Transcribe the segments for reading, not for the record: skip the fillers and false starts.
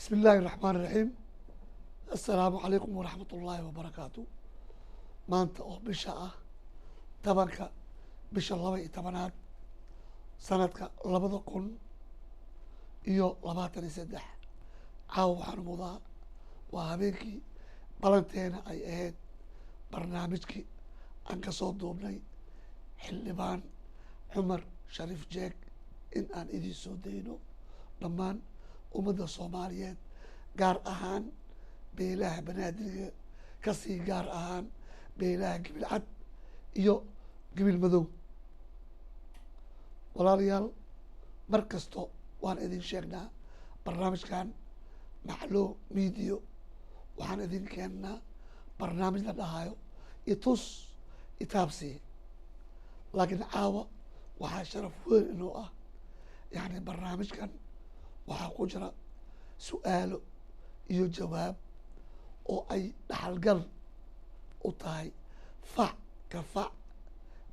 Bismi illaahi raxmaan raxiim. Assalaamu calaykum waraxmat ullaahi wabarakaatu. Maanta oo bisha ah 10-ka bisha 12aad sanadka 2023, caawa waxaan mudaa waa habeenkii balanteena ay ahayd, barnaamijkii aan kasoo duubnay Xildhibaan Cumar Shariif Jeeg in aan idiin soo dayno dhammaan ummadda Soomaaliyeed, gaar ahaan beelaha Banaadiriga, kasii gaar ahaan beelaha Gibil Cad iyo Gibil Madow. Walaalayaal, mar kasto waan idin sheegnaa, barnaamijkan Macloo Media waxaan idin keennaa barnaamij la dhahayo itus itaabsii, laakiin caawa waxaa sharaf weyn inoo ah, yacni barnaamijkan waxaa ku jira su-aalo iyo jawaab oo ay dhaxalgal u tahay fac ka fac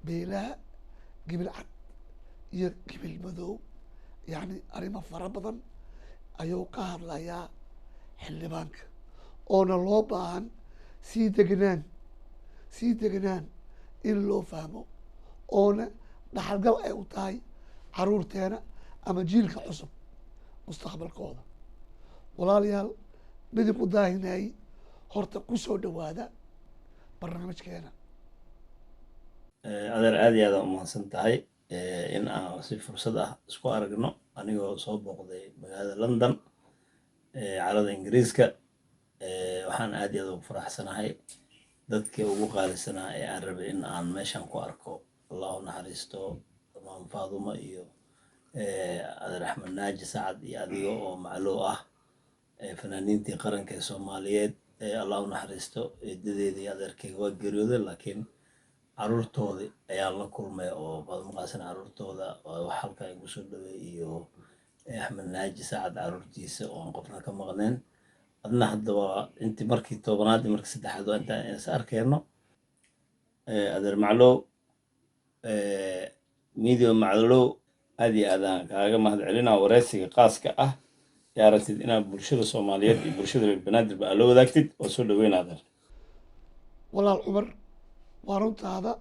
beelaha Gibil Cad iyo Gibil Madow. Yacni arrimo fara badan ayuu ka hadlayaa xildhibaanka, oona loo baahan sii degnaan, sii degnaan in loo fahmo, oona dhaxalgal ay u tahay caruurteena ama jiilka cusub mustaqbalkooda. Walaalayaal, midib u daahinayay, horta ku soo dhawaada barnaamijkeena. Adeer, aad iyo aad aa umahadsan tahay in aan si fursad ah isku aragno, anigoo soo booqday magaalada London, carada Ingiriiska. Waxaan aad iyo aad ugu faraxsanahay dadkii ugu qaalisanaa ee aan rabay in aan meeshan ku arko, Allah u naxariisto Maam Faaduma iyo adeer Axmed Naaji Sacad iyo adiga oo macloo ah, fanaaniintii qaranka ee Soomaaliyeed. Allah u naxariisto eedadeeda iyo adeerkeyga, waa geeriyooday, laakiin caruurtoodii ayaan la kulmay, oo Faadumo Qaasin caruurtooda wax halkaa igu soo dhaweey iyo Axmed Naaji Sacad caruurtiisa oo aan qofna ka maqneen. Adna hadda waa intii markii 10aad iyo markii saddexaad waa intaan is arkeyno. Adeer Maclow Media, Maclow, aad iyo aadaan kaaga mahad celinaa wareysiga qaaska ah ee aragtid inaad bulshada Soomaaliyeed iyo bulshada reer Banaadirba aad la wadaagtid. Oo soo dhaweyn, adeer. Walaal Cumar, waa runtaada.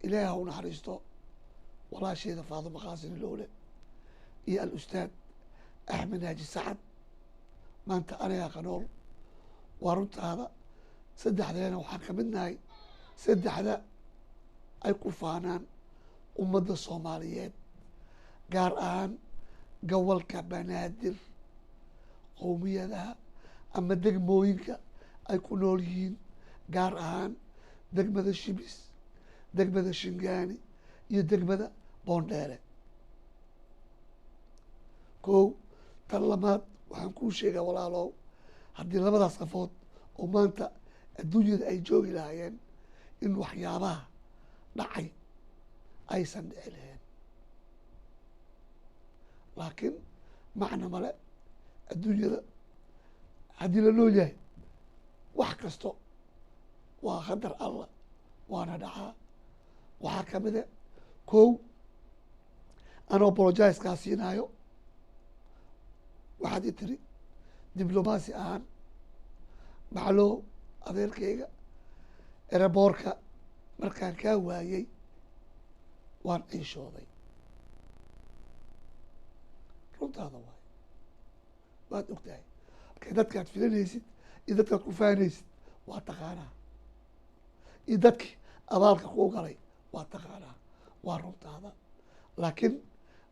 Ilaahi ha u naxariisto walaasheeda Faaduma Qaasin Lowle iyo al-ustaad Axmed Naaji Sacad. Maanta anigaa ka nool. Waa runtaada, saddexdeena waxaan ka mid nahay saddexda ay ku faanaan ummadda Soomaaliyeed, gaar ahaan gobolka Banaadir, qowmiyadaha ama degmooyinka ay ku nool yihiin, gaar ahaan degmada Shibis, degmada Shingaani iyo degmada Boondheere. Kow tan lamaad, waxaan kuu sheegaa walaalow, haddii labadaas qafood oo maanta adduunyada ay joogi lahaayeen, in waxyaabaha dhacay aysan dhici lahayn, laakiin macna male. Adduunyada haddii la nool yahay, wax kasto waa qadar Allah, waana dhacaa. Waxaa kamid a, kow, anoo apologize-kaa siinaayo, waxaad i tiri diblomaasi ahaan, "Macloo adeerkayga, airport-ka markaan kaa waayey waan ciishooday." Runtaada waay, waad og tahay. Marka dadkaad filanaysid iyo dadkaad ku faanaysid waa taqaanaa, iyo dadkii abaalka kuu galay waa taqaanaa. Waa runtaada, laakiin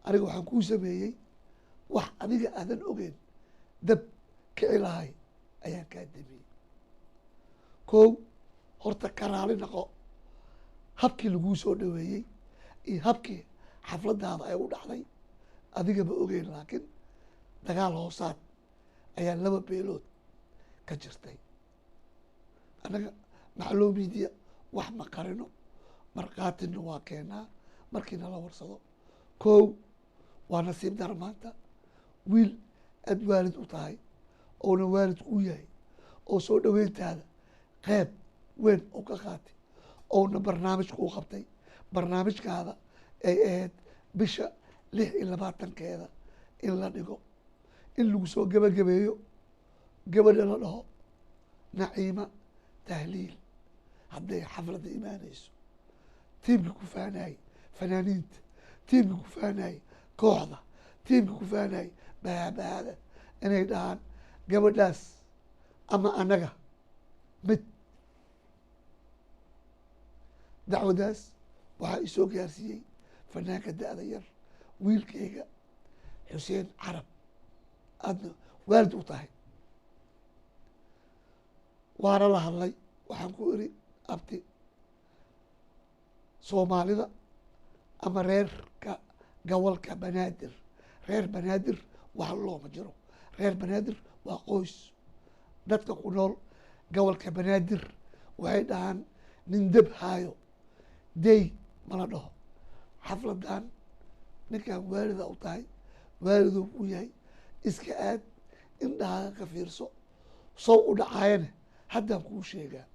aniga waxaan kuu sameeyey wax adiga aadan ogeyn. Dab kici lahay ayaan kaa damiyey. Kow, horta ka raali noqo habkii laguu soo dhaweeyey iyo habkii xafladaada ay u dhacday. Adiga ma ogeyn, laakiin dagaal hoosaad ayaa laba beelood ka jirtay. Annaga Macloo Media wax ma qarino, markhaatina waa keenaa markii nala warsado. Kow, waa nasiib dar maanta wiil aad waalid u tahay oona waalid kuu yahay oo soo dhaweyntaada qeyb weyn oo ka qaatay, oona barnaamij kuu qabtay, barnaamijkaada ay ahayd bisha 26-keeda in la dhigo, In lagu soo gebagabeeyo gabadha la dhaho Naciima Tahliil hadday xafladda imaanayso, tiimka ku faanayay fanaaniinta, tiimka ku faanayay kooxda, tiimka ku faanayay bahaabahada, inay dhahaan gabadhaas ama annaga mid. Dacwadaas waxaa isoo gaarsiiyey fanaanka da-da yar, wiilkeyga Xuseen Carab, aadna waalid u tahay. Waana la hadlay, waxaan ku iri, abti, Soomaalida ama reerka gobolka Banaadir, reer Banaadir wax looma jiro. Reer Banaadir waa qoys. Dadka ku nool gobolka Banaadir waxay dhahaan nin deb haayo day mala dhaho. Xafladan ninkan waalida u tahay, waaliduu ku yahay, iska aad, indhahaaga ka fiirso. Sow u dhacaayana haddaan kuu sheegaa.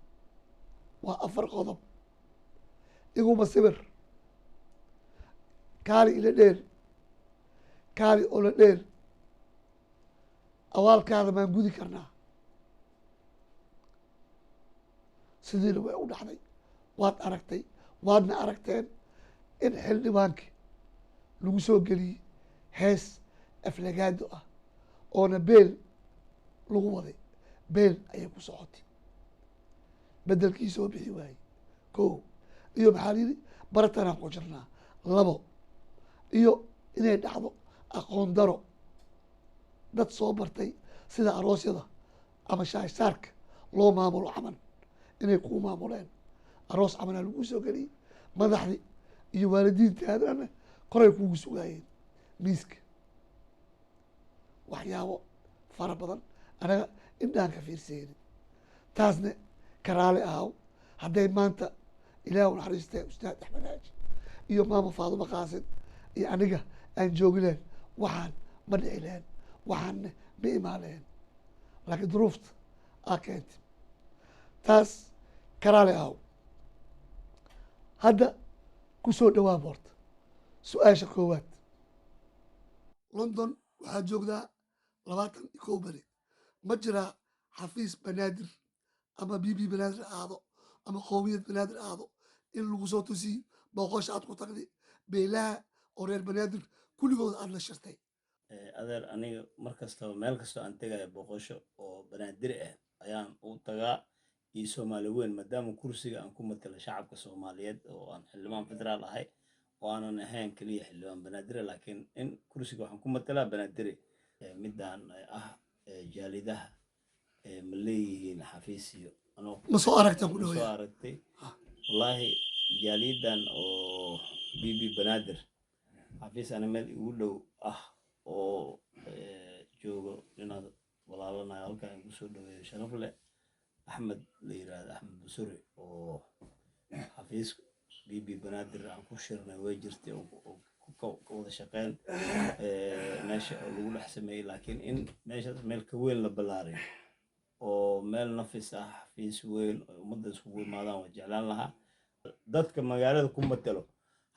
Waa 4 qodob. Iguma sibir, kaali ila dheer, kaali ola dheer, awaalkaada maan gudi karnaa. Sidiina way u dhacday, waad aragtay, waadna aragteen in xildhibaankii lagu soo geliyey hees aflagaado ah oona beel lagu waday. Beel ayay ku socotay, bedelkii soo bixi waayey. Ko iyo maxaa la yidhi, baratanaan ku jirnaa. Labo iyo inay dhacdo aqoon daro, dad soo bartay sida aroosyada ama shaashaarka loo maamulo camal inay kuu maamuleen. Aroos camalaa lagu soo geliyey, madaxdii iyo waalidiintaadana koray kugu sugaayeen miiska. Waxyaabo fara badan anaga indhaan ka fiirseynin, taasna karaale ahaw. Hadday maanta Ilaah u naxariistee Ustaad Axmed Haaji iyo Maama Faadumo Qaasin iyo aniga aan joogi lahayn, waxaan ma dhici lahayn, waxaanna ma imaan lahayn, laakiin duruufta aa keentay. Taas karaale ahaw. Hadda ku soo dhawaa boorta su-aasha koowaad. London waxaa joogdaa 21 beri. Ma jiraa xafiis Banaadir ama BB Banaadir aado ama Qowmiyad Banaadir aado in lagu soo tusiyo booqosha aad ku tagday beelaha oo reer Banaadir kulligood aad la shirtay? Adeer, aniga mar kastaba meel kastoo aan tegayo booqosho oo Banaadiri ah ayaan u tagaa iyo Soomaali weyn, maadaama kursiga aan ku matalo shacabka Soomaaliyeed oo aan xildhibaan federaal ahay oo aanan ahayn keliya xildhibaan Banaadire, laakiin in kursiga waxaan ku matalaa Banaadire. Midaan ah jaalidaha ma leeyihiin xafiisiyo? Ma soo aragtaan ku soo dhawaya aragtay? Wallaahi jaaliyadan oo BB Banaadir xafiis ana meel igu dhow ah oo joogo inaad walaalanayo halkan igu soo dhaweeyo, sharaf leh, Axmed la yiraahdo, Axmed Busuri, oo xafiis BB Banaadir aan ku shirnay way jirtay oo ka wada shaqeyn meesha oo lagu dhex sameeyey, laakiin in meeshaas meel ka weyn la ballaariyo oo meel nafis ah, xafiis weyn oo ummadda iskugu imaadaan waa jeclaan lahaa. Dadka magaalada ku matalo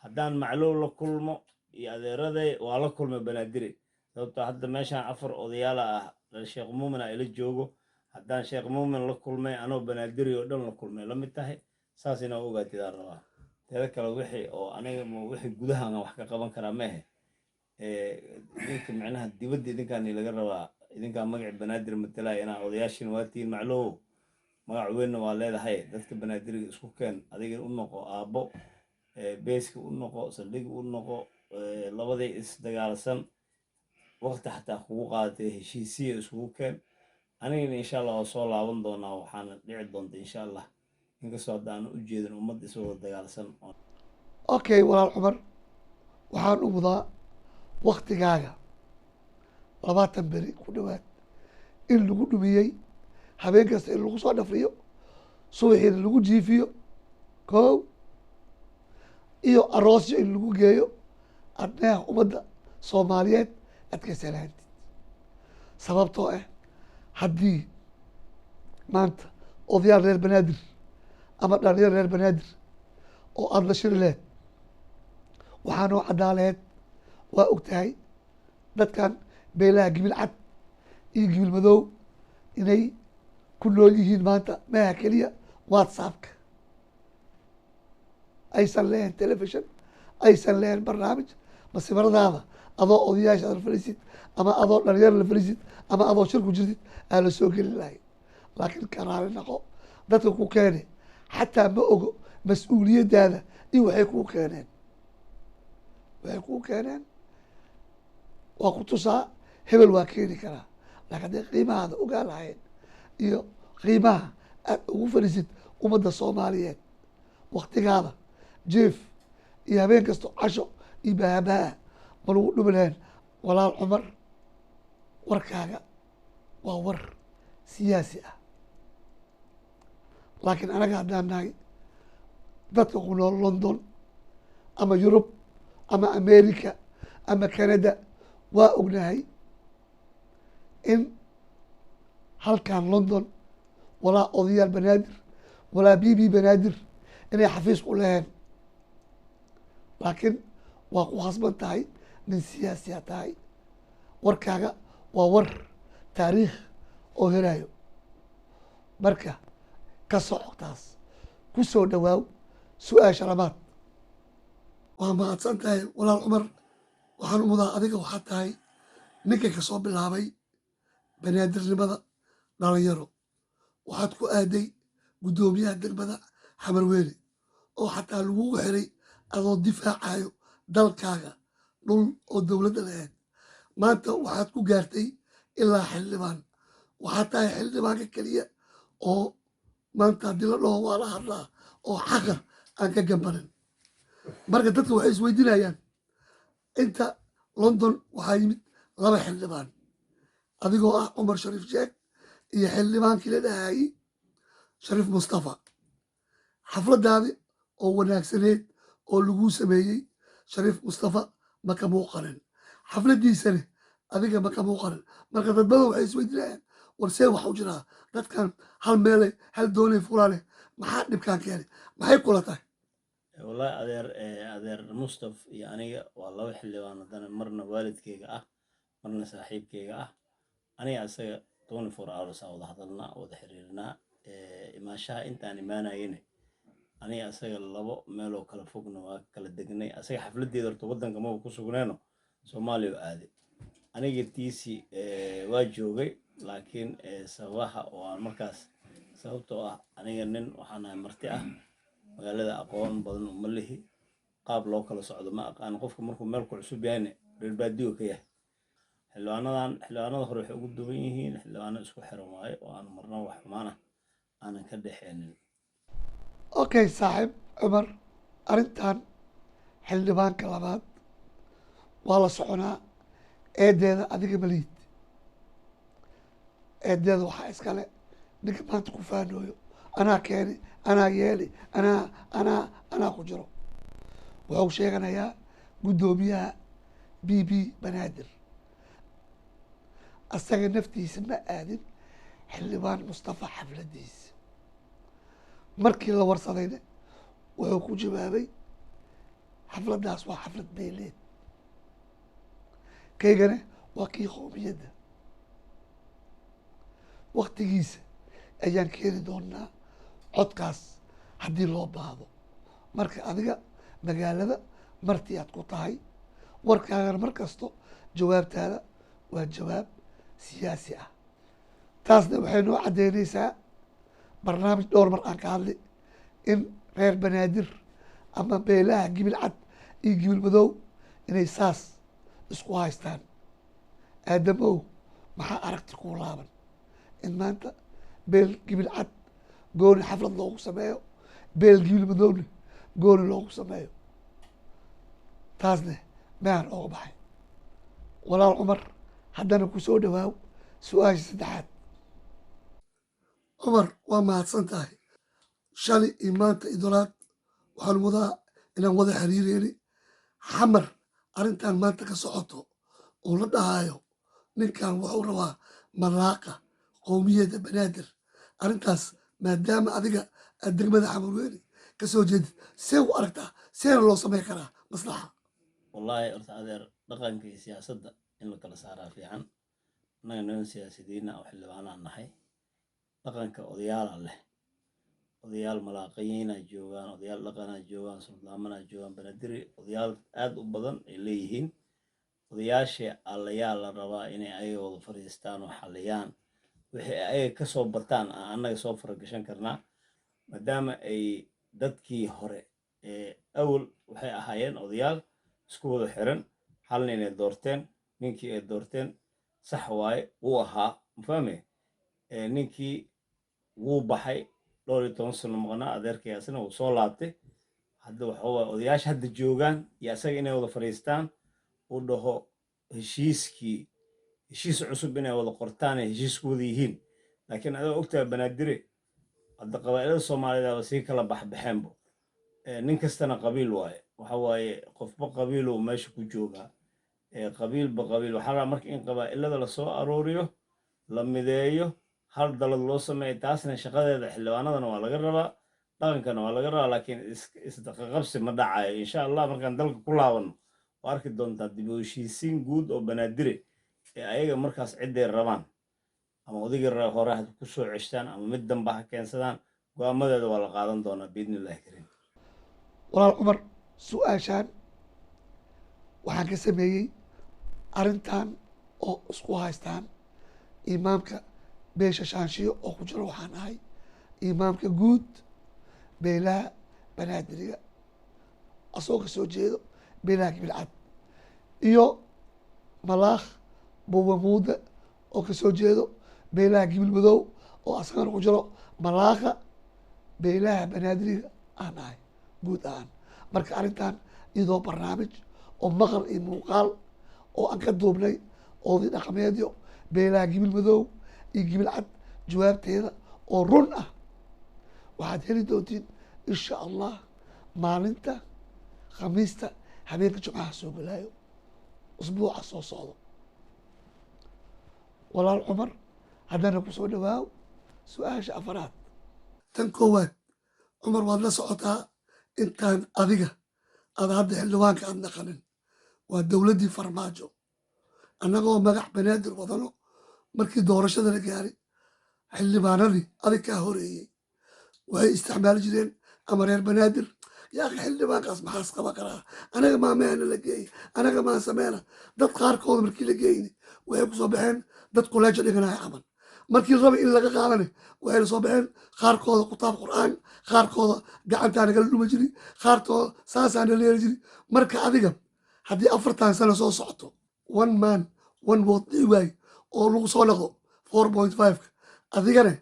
haddaan Maclow la kulmo iyo adeeraday waa la kulmay Banaadire, sababtoo hadda meeshaan 4 odayaala ah, Sheekh Muumin a ila joogo. Haddaan Sheekh Muumin la kulmay, anoo Banaadiri oo dhan la kulmay la mid tahay. Saas inaa ogaatid aan rabaa. Teeda kale, wixii oo aniga wixii gudahan wax ka qaban karaa ma ahe, idinka micnaha dibadda idinkaan laga rabaa, idinkaa magaci Banaadir matalaya inaa odayaashiin waa tihiin. Maclow magac weynna waa leedahay. Dadka Banaadiriga isku keen, adiga u noqo aabbo, beeska u noqo, saldhig u noqo, labadii isdagaalsan waqti xataa kugu qaadatay heshiisiya iskugu keen. Anigana insha Allah waa soo laaban doonaa, waxaana dhici doonta insha Allah, inkastoo hadda aan u jeedin ummad iswada dagaalsan. Okay, walaal Cumar, waxaan u mudaa waktigaaga 20 beri ku dhowaad in lagu dhumiyey, habeen kasta in lagu soo dhafriyo, subaxiina lagu jiifiyo, kow iyo aroosyo in lagu geeyo adneha ummadda Soomaaliyeed adkaysalaantid. Sababtoo ah haddii maanta odayaal reer Banaadir ama dhalinyar reer Banaadir oo aada la shiri lehed, waxaanoo caddaaleed waa og tahay dadkan beelaha Gibil Cad iyo Gibil Madow inay ku nool yihiin maanta meha keliya WhatsAppka, aysan lehayn television, aysan lehayn barnaamij. Masawiradaada adoo odayaasha la fadhiisid ama adoo dhalinyar la fadhiisid ama adoo shir ku jirtid aa la soo gelin lahay. Laakiin ka raali naqo, dadka ku keene xataa ma ogo mas-uuliyaddaada iyo waxay kuu keeneen. Waxay kuu keeneen waa ku tusaa, hebel waa keeni karaa, laakiin hadday qiimahaada ogaa lahayn iyo qiimaha aad ugu fadhiisid ummadda Soomaaliyeed, waktigaada jief iyo habeen kasto casho iyo bahabaha ma lagu dhumi lahayn. Walaal Cumar, warkaaga waa war siyaasi ah, laakiin anaga haddaan nahay dadka ku nool London ama Yurub ama America ama Canada, waa ognahay in halkan London walaa odayaal Banaadir walaa B B Banaadir inay xafiis ku leheen. Laakiin waa ku khasban tahay, nin siyaasiya tahay, warkaaga waa war taariikh oo helayo. Marka ka soco taas, ku soo dhawaaw su-aasha labaad. Waa mahadsan tahay, walaal Cumar. Waxaan u mudaa adiga waxaa tahay ninka kasoo bilaabay banaadirnimada dhalinyaro, waxaad ku aaday guddoomiyaha degmada Xamarweyne oo xataa lagugu xiray adoo difaacayo dalkaaga dhul oo dowladda lahayd. Maanta waxaad ku gaartay ilaa xildhibaan. Waxaad tahay xildhibaanka keliya oo maanta haddii la dhaho waa la hadlaa oo xaqa aan ka gambanin. Marka dadka waxay isweydiinayaan, inta London waxaa yimid laba xildhibaan, adigoo ah Cumar Shariif Sheekh iyo xildhibaankii la dhahayey Shariif Mustafa. Xafladaadi oo wanaagsaneed oo laguu sameeyey Shariif Mustafa ma ka muuqanin, xafladiisane adiga ma ka muuqanin. Marka dad badan waxay isweydiinayaan, war see waxa u jiraa dadkan hal meele hal doonay fulaane, maxaa dhibkaan keenay? Maxay kula tahay? Wallahi adeer Mustaf iyo aniga waa laba xildhibaan, haddana marna waalidkeyga ah, marna saaxiibkeyga ah. Aniga isaga 24 hours aan wada hadalnaa, wada xiriirnaa. Imaashaha intaan imaanayene aniga isaga labo meeloo kala fogna waa kala degnay. Asaga xafladeeda horta waddanka maba ku sugneeno, Soomaaliya oo aaday. Aniga tiisi waa joogay, laakiin sababaha oo aan markaas, sababtoo ah aniga nin waxaan ahay marti ah, magaalada aqoon badan uma lihi, qaab loo kala socdo ma aqaan. Qofka markuu meel ku cusub yahayne reer baadiyo ka yahay. Xildhibaanadan xildhibaanada hore waxay ugu duwan yihiin xildhibaano isku xiran waaye oo aan marna wax xumaan ah aanan ka dhexeenin. Okay, saaxiib Cumar, arrintan xildhibaanka labaad waa la soconaa. Eedeeda adiga maliid, eedeeda waxaa iskale ninka maanta ku faanooyo, anaa keeni, anaa yeeli, anaa ku jiro. Wuxuu sheeganayaa guddoomiyaha B B Banaadir. Asaga naftiisa ma aadin xildhibaan Mustafa xafladiisa. Markii la warsadayna wuxuu ku jawaabay, xafladdaas waa xaflad beeleed, kaygana waa kii qoomiyadda, waktigiisa ayaan keeni doonaa codkaas haddii loo baahdo. Marka adiga magaalada marti aad ku tahay, warkaagana mar kasto jawaabtaada waa jawaab siyaasi ah. Taasna waxay noo caddeynaysaa barnaamij dhowr mar aan ka hadli in reer Banaadir ama beelaha Gibil Cad iyo Gibil Madow inay saas isku haystaan. Aadamow, maxaa aragti kuu laaban in maanta beel Gibil Cad gooni xaflad loogu sameeyo, beel Gibil Madowna gooni loogu sameeyo? Taasne mean ooga baxay. Walaal Cumar, haddana ku soo dhawaaw su-aasha saddexaad. Cumar, waa mahadsan tahay. Shalay iyo maanta iyo dolaad waxaan wadaa inaan wada xiriireyni Xamar. Arrintan maanta ka socoto oo la dhahayo ninkan wuxuu rabaa malaaqa qowmiyadda Banaadir, arrintaas maadaama adiga aad degmada Xamarweyne ka soo jeedid, see u aragtaa? Seena loo samayn karaa maslaxa? Wallaahi horta adeer, dhaqanka iyo siyaasadda in la kala saaraa fiican. Annaga niman siyaasidiina oo xildhibaanaan nahay, dhaqanka odayaala leh, odayaal malaaqayiinaa joogaan, odayaal dhaqanaa joogaan, suldaamanaa joogaan. Banadiri odayaal aad u badan ay leeyihiin. Odayaashii allayaa la rabaa inay ayaga wada fadhiistaan oo xalliyaan wixii ayaga kasoo bataan aan annaga soo faragashan karnaa, maadaama ay dadkii hore ee awal waxay ahaayeen odayaal isku wada xiran, hal ninay doorteen, ninkii ay doorteen sax waaye wuu ahaa, mafahme? Ninkii wuu baxay, dhowr iyo toban sano maqnaa, adeerkay asna wuu soo laabtay. Hadda waxa waaye odayaasha hadda joogaan iyo asaga inay wada fadhiistaan, uu dhaho heshiiskii, heshiis cusub inay wada qortaan, ay heshiis ku wada yihiin. Laakiin adoo ogtahay Banaadire hadda qabaa'ilada Soomaaliyeed aba sii kala baxbaxeenbo, nin kastana qabiil waaye, waxa waaye qofba qabiiluu meesha ku joogaa, qabiilba qabiil. Waxaa rabaa marka in qabaa'ilada lasoo aruuriyo, la mideeyo, hal dalad loo sameeyo. Taasna shaqadeeda xildhibaanadana waa laga rabaa, dhaqankana waa laga rabaa, laakiin isqaqabsi ma dhacayo, insha Allah. Markaan dalka ku laabano waa arki doontaa dib u heshiisiin guud oo Banaadire ee ayaga markaas cidday rabaan, ama odaygii hore ha ku soo ceshtaan ama mid damba ha keensadaan, go-aamadeeda waa la qaadan doonaa biidnillahi kariim. Walaal Cumar, su-aashaan waxaan ka sameeyey arrintan oo isku haystaan imaamka beesha Shaanshiyo oo ku jiro. Waxaan ahay imaamka guud beelaha Banaadiriga, asagoo ka soo jeedo beelaha Gibilcad, iyo Malaakh Buubamuude oo kasoo jeedo beelaha Gibil Madow, oo asagana ku jiro malaakha beelaha Banaadiriga aan ahay guud ahaan. Marka arrintan iyadoo barnaamij oo maqal iyo muuqaal oo aan ka duubnay oodii dhaqameedyo beelaha Gibil Madow iyo Gibil Cad, jawaabteeda oo run ah waxaad heli doontiin, insha Allah, maalinta Khamiista, habeenka Jumcaha soo galaayo usbuuca soo socdo. Walaal Cumar, haddana ku soo dhawaaw su-aasha afaraad. Tan koowaad, Cumar, waad la socotaa intaan adiga aad hadda xildhibaanka aad naqanin, waa dowladdii Farmaajo, annagoo magac Banaadir wadano, markii doorashada la gaaray xildhibaanadii adig kaa horeeyey waxay isticmaali jireen ama reer Banaadir: "Yaa akhi, xildhibaankaas maxaas qaban karaa? Anaga maa meena la geeyey? Anaga maan sameyna?" Dad qaarkooda markii la geeyni waxay kusoo baxeen dad kuleejo dhiganaya camal. Markii la rabay in laga qaadane waxay la soo baxeen qaarkooda kutaab Qur'aan, qaarkooda gacantaa nagala dhuma jiri, qaarkooda saasaa nala yeeli jiri. Marka adiga haddii 40 sano soo socoto one man one vote dhici waayo oo lagu soo noqdo 4.5, adigane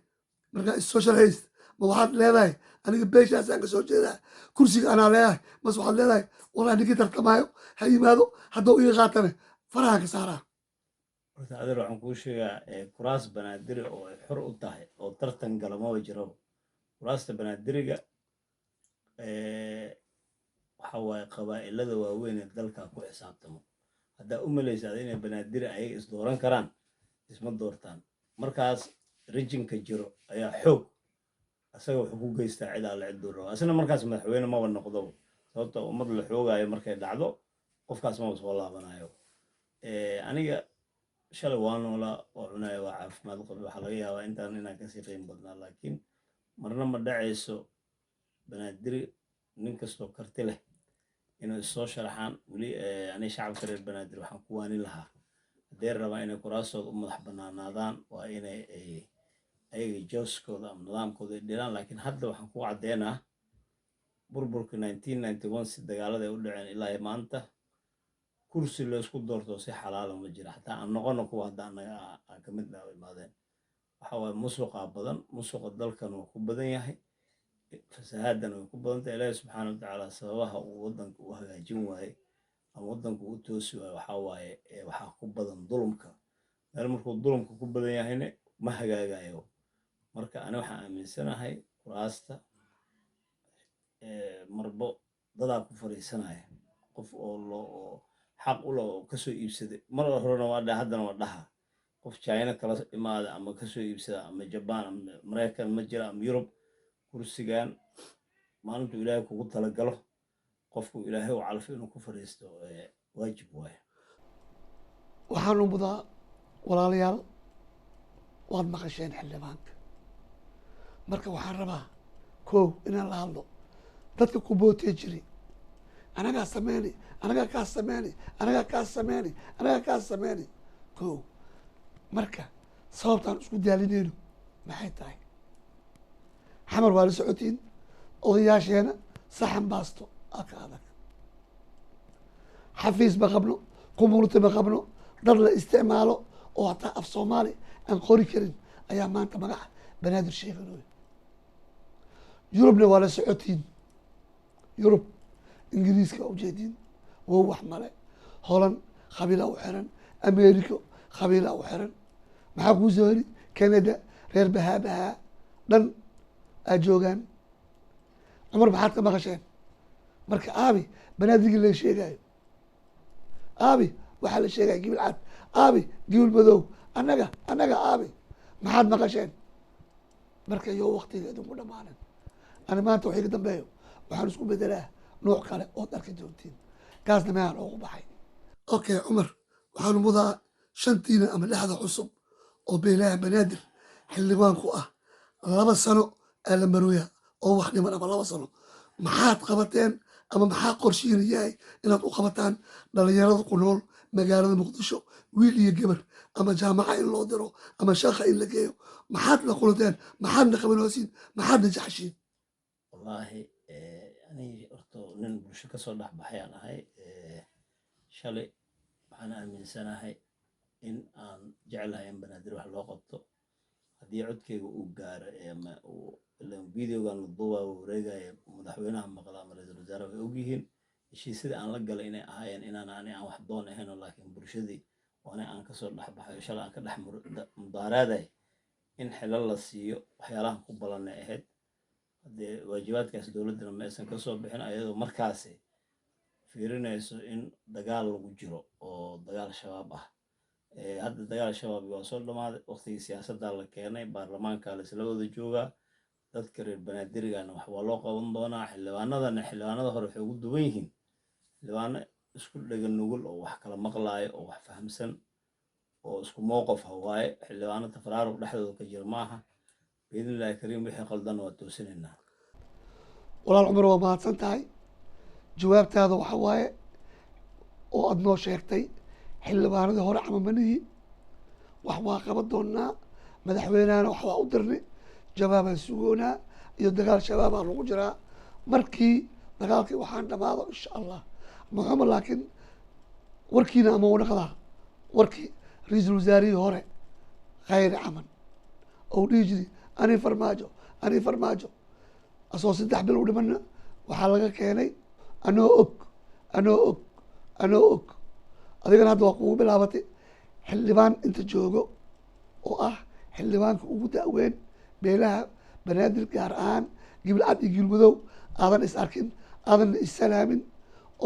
markaa is soo sharxaysid, ma waxaad leedahay aniga beeshaasaan ka soo jeedaa, kursiga anaa leedahay, mase waxaad leedahay wallahi ninkii tartamaayo ha yimaado, hadduu iga qaatane farahan ka saaraa? Horta adeer, waxaan kuu sheegaa kuraas Banaadiri oo ay xor u tahay oo tartan gala maba jiraba. Kuraasta Banaadiriga waxa waaye qabaa'ilada waaweyn ee dalka ku xisaabtamo. Haddaa u malaysa ada inay Banaadiri ayaga is dooran karaan, isma doortaan. Markaas rijinka jiro ayaa xoog asaga wuxuu ku geystaa cid alle cidduu rabo, asna markaas madaxweyne maba noqdoba, sababta ummad la xoogaayo markay dhacdo qofkaas maba soo laabanayo. Aniga shalay waa noolaa, waa cunaya, waa caafimaad qabay. Waxaa laga yaabaa intaan inaan kasii qiimo badnaa, laakiin marna ma dhacayso Banaadiri nin kastoo karti leh inuu issoo sharaxaan weli. Ani shacabka reer Banaadir waxaan ku waanin lahaa, hadday rabaan inay kuraastooda u madax banaanaadaan, waa inay ayaga jooskooda ama nidaamkooda ay dhilaan. Laakiin hadda waxaan ku caddeynaa burburka 1991 si dagaalada ay u dhaceen ilaa iyo maanta kursi la isku doorto si xalaala ma jira. Xataa aan noqono kuwa hadda annaga aan ka mid ah imaadeen, waxa waaye musuqaa badan, musuqa dalkan waa ku badan yahay, fasahaadana way ku badan tahay. Ilaahi subxaana wa tacaala sababaha uu waddanka u hagaajin waayey ama waddanka u toosi waaye waxaa waaye waxaa ku badan dulumka. Meel markuu dulumka ku badan yahayna ma hagaagayo. Marka ani waxaan aaminsanahay kuraasta marbo dadaa ku fariisanaya, qof oo loo oo xaq u leh oo kasoo iibsaday. Mar horena waa dhaha, haddana waa dhaha, qof China kala imaada ama kasoo iibsada ama Jaban ama Maraykan ma jira ama Yurub. Kursigan maalintuu Ilaahay kugu talagalo, qofku Ilaahay u calfo inuu ku fadhiisto waajib waaye. Waxaan u mudaa walaalayaal. Waad maqasheen xildhibaanka. Marka waxaan rabaa kow inaan la hadlo dadka ku bootee jiray: anagaa sameyni, anagaa kaa sameyni, anagaa kaa sameyni, anagaa kaa sameyni. Kow, marka sababtaan isku daalineyno maxay tahay? Xamar waa la socotiin, odayaasheena saxan baasto aa ka adag, xafiis ma qabno, community ma qabno, dad la isticmaalo oo hataa af Soomaali aan qori karin ayaa maanta magaca Banaadir sheeganoy. Yurubna waa la socotiin, Yurub Ingiriiska waa ujeediin, wow, wax male. Holan khabiila u xiran, America khabiila u xiran, maxaa kuu soo heli? Canada reer bahaa bahaa dhan aa joogaan. Cumar, maxaad ka maqasheen? Marka aabi Banaadirgii la sheegaayo, aabi waxaa la sheegaya gibil cad, aabi gibil madow, annaga annaga aabi maxaad maqasheen? Marka iyo waktiga idinku dhamaanin, ani maanta waxii ka dambeeyo waxaan isku bedelaa nooc kale ood arki doontiin, kaasna meehaan oogu baxay. Okay Cumar, waxaanu mudaa shantiina ama lixda cusub oo beelaha Banaadir xildhibaanku ah, 2 sano aa la marooya oo wax dhiman ama 2 sano, maxaad qabateen ama maxaa qorshihiina yahay inaad u qabataan dhalinyarada ku nool magaalada Muqdisho, wiil iyo gabar, ama jaamaca in loo diro ama shaqa in la geeyo? Maxaad la kulanteen? Maxaadna qabanhoosiin? Maxaadna jeceshiin? Wallaahi, aniga horta nin bulsho kasoo dhex baxayaan ahay. Shalay waxaan aaminsanahay in aan jeclahay in Banaadir wax loo qabto haddii codkeyga uu gaaro ama ilaan videogan la duubaayo wareegaya, madaxweynaha maqla ama ra-iisul wasaare, way ogyihiin heshiisyada aan la galay inay ahaayeen inaan ani aan wax doon ahayn, laakiin bulshadii oo ani aan kasoo dhex baxayo shalay aan ka dhex mudaaraaday in xilal la siiyo, waxyaalahan ku ballanay ahayd. Haddee waajibaadkaas dowladdana ma aysan kasoo bixin, ayadoo markaasi fiirinayso in dagaal lagu jiro oo dagaal Shabaab ah. Hadda dagaal Shabaab waa soo dhamaaday, waqtigii siyaasadda la keenay, baarlamaanka la isla wada joogaa. Dadka reer Banaadirigana wax waa loo qaban doonaa. Xildhibaanadana xildhibaanada hore waxay ugu duwan yihiin xildhibaano isku dhega nugul oo wax kala maqlaayo oo wax fahamsan oo isku mowqif ah waaye. Xildhibaano tafaraaruq dhexdooda ka jira maaha. Biidnillahi kariim, wixii qaldan waa toosinaynaa. Walaal Cumar, waa mahadsan tahay. Jawaabtaada waxa waaye oo aada noo sheegtay, xildhibaanadii hore camamanihii wax waa qaban doonaa, madaxweynehana wax waa u dirnay, jawaabaan sugoonaa iyo dagaal Shabaabaa lagu jiraa. Markii dagaalkii waxaan dhamaado, insha Allah muxuma. Laakiin warkiina ama u dhaqdaa warkii ra-iisul wasaarihii hore Khayre caman ou dhihi jiray: "Ani Farmaajo, ani Farmaajo," asoo 3 bil u dhimana waxaa laga keenay anoo og, anoo og, anoo og. Adigana hadda waa kugu bilaabatay. Xildhibaan inta joogo oo ah xildhibaanka ugu da-weyn beelaha Banaadir, gaar ahaan gibilcad iyo gibilmadow, aadan is arkin, aadanna issalaamin,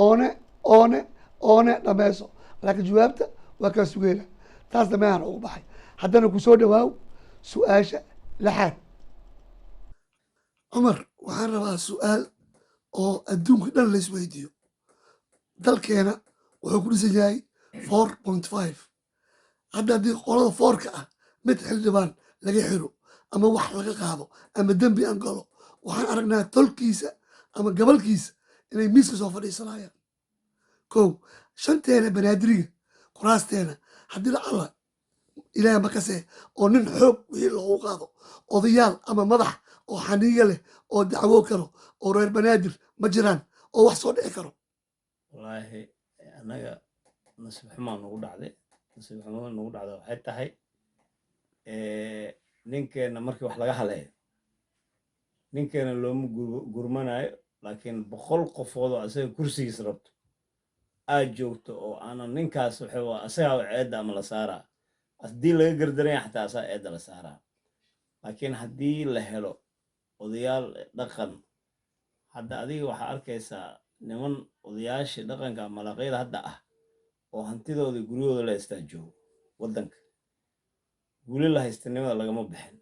oone oone oone dhameyso, laakiin jawaabta waa kaa sugeyna. Taasna meehan ugu baxay. Haddana kusoo dhawaaw su-aasha lixaad. Cumar, waxaan rabaa su-aal oo adduunka dhan la isweydiiyo. Dalkeena wuxuu ku dhisan yahay 4.5. Hadda haddii qolada fourka ah mid xildhibaan laga xiro ama wax laga qaado ama dembi aan galo, waxaan aragnaa tolkiisa ama gabalkiisa inay miiska soo fadhiisanayaan. Kow, shanteena Banaadiriga kuraasteena haddii lacala Ilaah makase oo nin xoog wixii loogu qaado, odayaal ama madax oo xaniiga leh oo dacwo karo oo reer Banaadir ma jiraan oo wax soo dhici karo? Wallaahi, annaga nasiib xumaa nagu dhacday. Nasiib xumada nagu dhacday waxay tahay, ninkeenna markii wax laga haleeyo ninkeena looma gurmanayo, laakiin 100 qofood oo asaga kursigiis rabto aad joogto oo aanan ninkaas waxa waa asagaa ceedda ama la saaraa, haddii laga gardaranya xataa asaga eedda la saaraa. Laakiin haddii la helo odayaal dhaqan, hadda adiga waxaa arkaysaa niman odayaashii dhaqanka malaqyada hadda ah oo hantidooda guryahooda la haystaa joogo waddanka. Weli la haystanimada lagama bixin.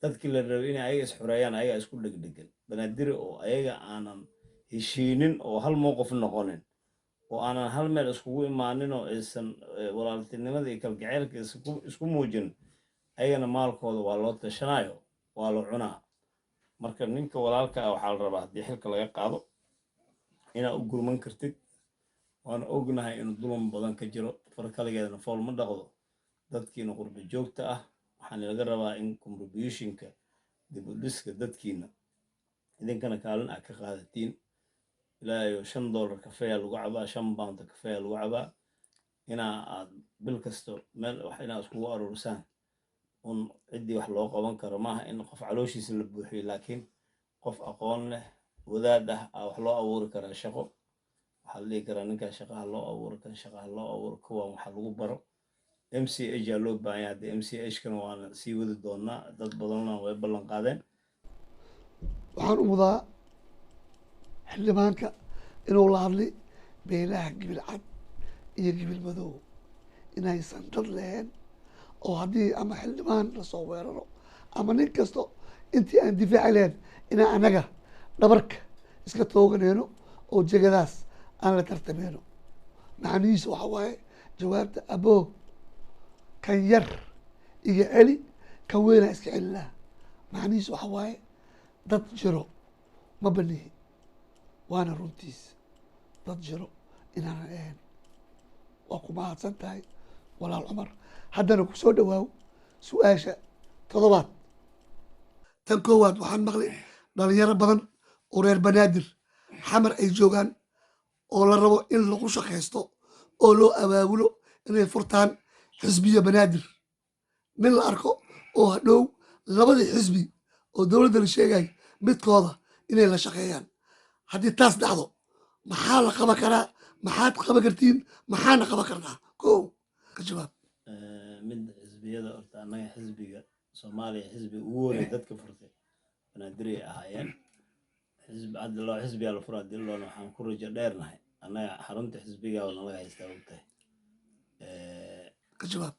Dadkii la rabay inay ayaga isxureeyaan ayaga isku dhegdhegan. Banaadiri oo ayaga aanan heshiinin oo hal mowqif noqonin oo aanan hal meel iskugu imaanin oo aysan walaaltinimada iyo kalgaceylka isku muujin. Ayagana maalkooda waa loo tashanayo, waa la cunaa. Marka ninka walaalka ah waxaa la rabaa haddii xilka laga qaado inaad u gurman kartid. Waana ognahay inuu dulum badan ka jiro, far kaligeedna fool ma dhaqdo. Dadkiina qurba joogta ah waxaana laga rabaa in contributionka dib u dhiska dadkiina idinkana kaalin aad ka qaadatiin. Ilaahayo, $5 kafeeya lagu cabaa, £5 kafeeya lagu cabaa, inaa aad bil kasto meel wax inaa iskugu aruurisaan un ciddii wax loo qaban karo. Maaha in qof calooshiisa la buuxiyo, laakiin qof aqoon leh, wadaad ah aa wax loo abuuri karaa. Shaqo waxaa la dhihi karaa ninkaa shaqaha loo abuuro, kan shaqaha loo abuuro, kuwan waxa lagu baro. MCH aa loo baahan yahay hadda. MCH kana waana sii wadi doonaa, dad badanna way ballan qaadeen. Waxaan u mudaa xildhibaanka inuu la hadli beelaha Gibil Cad iyo Gibil Madow inaysan dad lahayn, oo haddii ama xildhibaan lasoo weeraro ama nin kasto intii aan difaaci lahayn inaan annaga dhabarka iska tooganeyno oo jegadaas aan la tartameyno. Macnihiisu waxa waaye jawaabta aboo kan yar iga celi, kan weynaa iska celi laha. Macnihiisu waxa waaye dad jiro ma banihi, waana runtiis, dad jiro inaanan ahayn. Waa ku mahadsan tahay, walaal Cumar. Haddana ku soo dhawaaw su-aasha toddobaad. Tan koowaad, waxaan maqlay dhalinyaro badan oo reer Banaadir Xamar ay joogaan oo la rabo in lagu shaqaysto oo loo abaabulo inay furtaan xisbiya Banaadir, nin la arko oo hadhow labadii xisbi oo dowladda la sheegay midkooda inay la shaqeeyaan. Haddii taas dhacdo, maxaa la qaban karaa? Maxaad qaban kartiin? Maxaana qaban karnaa? Ko ka jawaab. Mid xisbiyada, horta annaga xisbiga Soomaaliya, xisbiga ugu horey dadka furtay Banaadirey ahaayeen. Xisbi hadda loo xisbiyaa la furaa diloona, waxaan ku rajo dheernahay annaga xarunta xisbiga oo nalaga haystaa, ogtahay. Ka jawaab.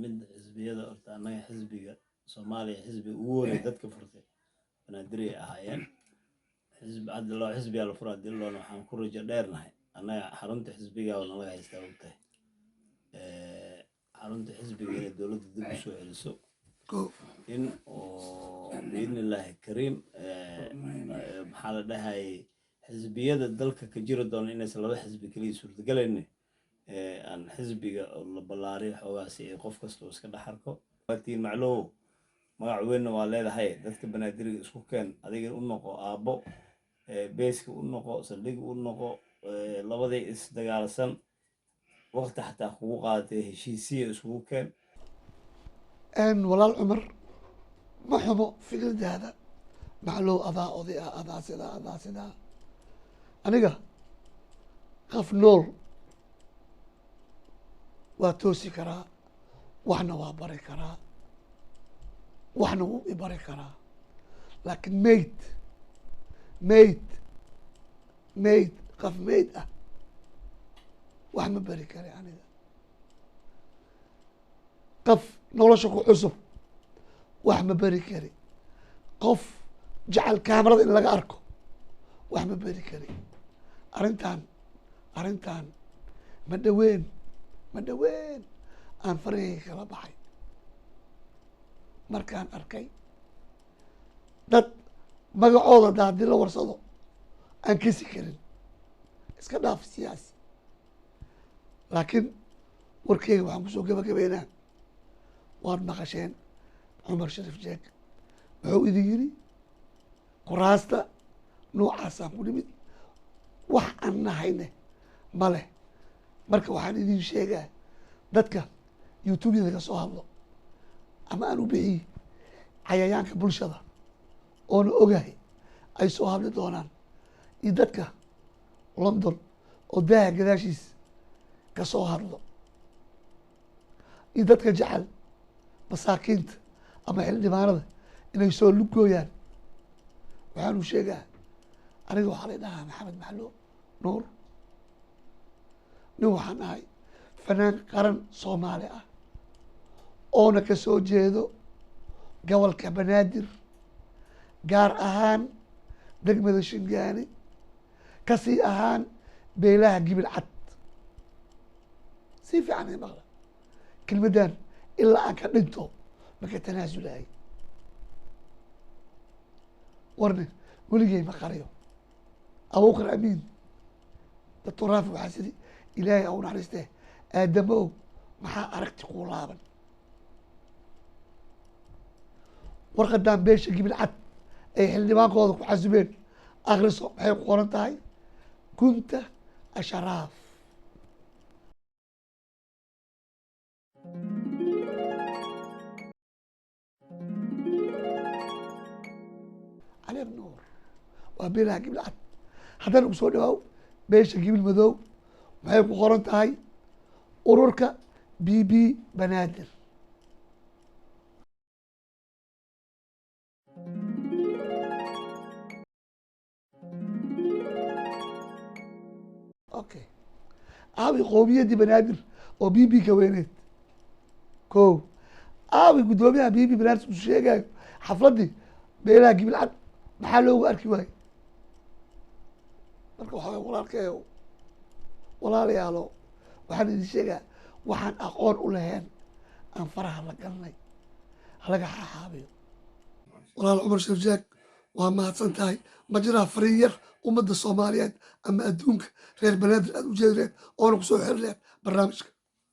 Mid xisbiyada, horta annaga xisbiga Soomaaliya, xisbiga ugu horey dadka furtay Banaadirey ahaayeen. Xisbi hadda loo xisbiyaa la furaa diloona, waxaan ku rajo dheernahay annaga xarunta xisbiga oo nalaga haystaa, ogtahay. Xarunta xisbiga inay dowladda dib u soo celiso ko in oo biidni Illaahi kariim. Maxaa la dhahayay, xisbiyada dalka ka jiri doona inaysan laba xisbi keliya suurtagelaynin, aan xisbiga oo la ballaariyo xoogaa si ay qof kasta uu iska dhex arko. Waatiin Maclow, magac weynna waa leedahay. Dadka Banaadiriga isku keen, adiga u noqo aabbo, beeska u noqo, saldhig u noqo, labadii isdagaalsan waqti xataa kugu qaadatay heshiisiya iskugu keen. Walaal Cumar, ma xumo fikradaada. Maclow, adaa oday ah, adaa sidaa, adaa sidaa. Aniga qof nool waa toosi karaa, waxna waa bari karaa, waxna wuu ibari karaa, laakiin mayd mayd mayd, qof mayd ah wax ma bari kari. Aniga qof nolosha ku cusub wax ma beri kari, qof jecel kaamarada in laga arko wax ma beri kari. Arrintan ma dhaween, ma dhaween aan farahayga kala baxay markaan arkay dad magacooda da haddii la warsado aan kasi karin. Iska dhaaf siyaasi, laakiin warkeyga waxaan kusoo gabagabeynaa, waad maqasheen Cumar Sharif Jeeg wuxuu idin yidhi kuraasta noocaasaan ku nimid, wax aan nahayne ma leh. Marka waxaan idin sheegaa dadka YouTubeyada ka soo hadlo ama aan u bixiy cayayaanka bulshada oona ogahay ay soo hadli doonaan, iyo dadka London oo daaha gadaashiis ka soo hadlo, iyo dadka jecel masaakiinta ama xildhibaanada inay soo lugooyaan, waxaanu sheegaa aniga waxaa la dhahaa Maxamed Maxlo Nuur. Nin waxaan ahay fanaan qaran Soomaali ah oona ka soo jeedo gobolka Banaadir, gaar ahaan degmada Shingaani, kasii ahaan beelaha Gibil Cad. Si fiican ay maqla kelmaddan ilaa aan ka dhinto. Maka tanaasulahay warne, weligay ma qariyo. Abuukar Amiin, Doctor Raafi, waxaa sidhi Ilaahay au naxariistee: "Aadamo ow, maxaa aragti kuu laaban?" Warqadan beesha Gibil Cad ay xildhibaankooda ku xasubeen akriso, maxay ku qoran tahay? Gunta asharaaf. Cali Nuur waa beelaha Gibil Cad. Haddana ugu soo dhawaaw beesha Gibil Madow, maxay ku qoran tahay? Ururka B B Banaadir. Okay, aabi qowmiyaddii Banaadir oo B B ka weyneed ko, aabi guddoomiyaha B B Banaadir uu sheegayo xafladdii beelaha Gibil Cad, maxaa loogu arki waayey? Marka waxaa way walaalkeeyo, walaalayaalo, waxaan idin sheegaa waxaan aqoon u lahayn aan faraha la galnay, halaga xaaxaabiyo. Walaal Cumar Sheekh Jaag, waa mahadsan tahay. Ma jiraa fariin yar ummadda Soomaaliyeed ama adduunka reer Banaadir aad u jeedi leed oona kusoo xiri leed barnaamijka?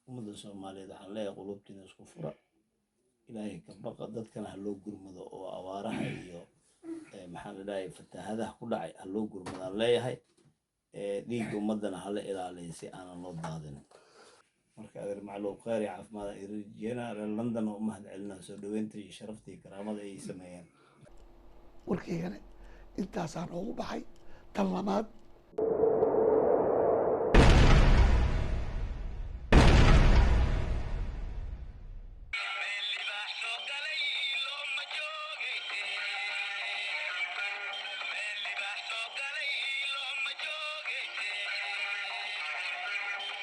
Ummadda Soomaaliyeed waxaan leeyahay: qulubtiina isku fura, Ilaahay ka baqa, dadkana ha loo gurmado oo abaaraha iyo maxaa la dhahay fatahaadaha ku dhacay ha loo gurmadaan leeyahay. Dhiigga ummaddana hala ilaaliyo si aanan loo daadinin. Marka adeer Macluub, kheyr iyo caafimaad ay rajeyna. Reer London oo u mahad celinaa soo dhaweynta iyo sharafta iyo karaamada ay sameeyeen. Warkaygana intaasaan oogu baxay. Tan lamaad